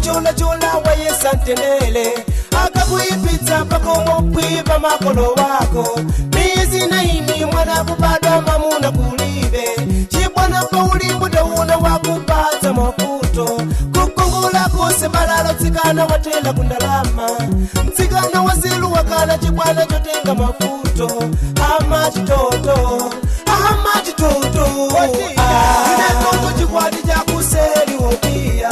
Kuzichulachula wayesantelele akakuipitsa pakomo pwipa makolo wako mizi naini mwana kubadwa mamuna kulibe chibwana paulimbu tauna wakupatsa mafuto kukungula kusembalalo tsikana watela kundalama mtsikana wasilu wakala chibwana chotenga mafuto amachitoto amachitoto ine chikwati chakuseli wotiya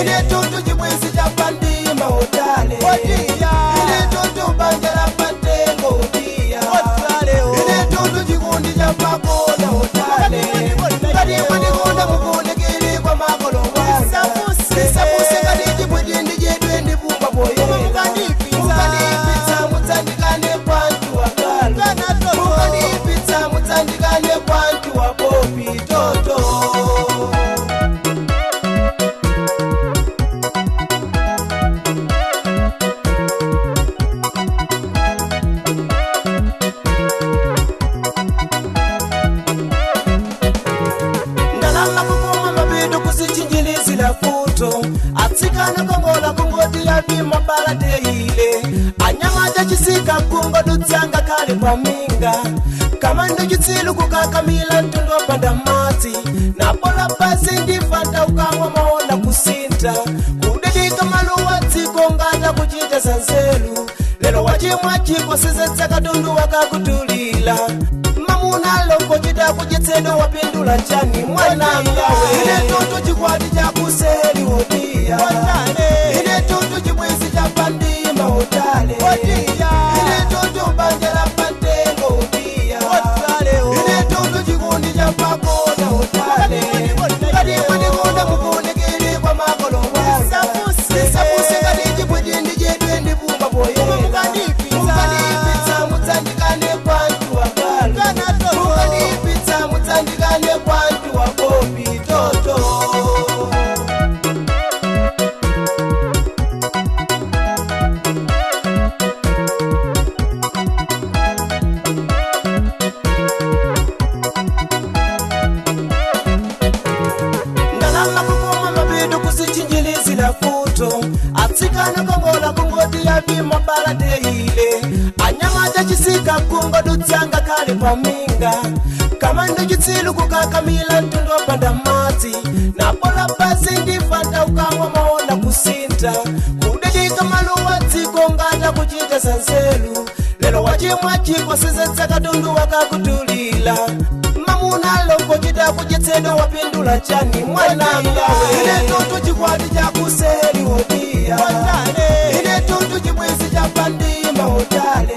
ine tutu chibwezi cha pandima otale ine tutu banja la pantengo otiya ine tutu chikundi cha pakona otale ngati mwandikonda mukundikili kwa makolo wanga tisapuse ngati chibwiti ndi chedwe ndi pumba poyera mukandipitsa mutsandikane kwantu wagalu mukandipitsa mutsandikane kwantu wapopi toto. Ndalama kukoma mapeto kuzichinjilizila futo atsikana kongola kungoti yapima balateile anyama chachisika kungodutsanga kale kwa minga kama ndo chitsilu kukakamila mtundu wapanda madzi napola pasi ndifata ukamwa maona kusinta kudedika maluwa dziko ngata kuchita zanzeru lero wachimwa chiko sizetsa katundu wakakutulila mamuna longo chita kuchitsedwa wapindula chani mwananga we ine tutu chikwati chakuseli wotiya ine tutu chibwezi cha pandima otale ine tutu banja la pantengo otiya ine tutu chikundi cha pakona otale ngati mwandikonda mukundikili kwa makolo wanga tisapuse ngati chibwiti ndi chedwe ndi pumba poyera mukandipitsa mutsandikane kwantu wagalu mukandipitsa mutsandikane kwantu wapopi toto. Ndalama kukoma mapeto kuzichinjilizila futo atsikana kongola kungoti yapima balateile anyama chachisika kungodutsanga kale kwa minga kama ndo chitsilu kukakamila mtundu wapanda madzi napola pasi ndifata ukamwa maona kusinta kudedika maluwa dziko ngata kuchita zanzeru lero wachimwa chiko sizetsa katundu wakakutulila mamuna longo chita kuchitsedwa wapindula chani mwananga we ine tutu chikwati chakuseli wotiya ine tutu chibwezi cha pandima otale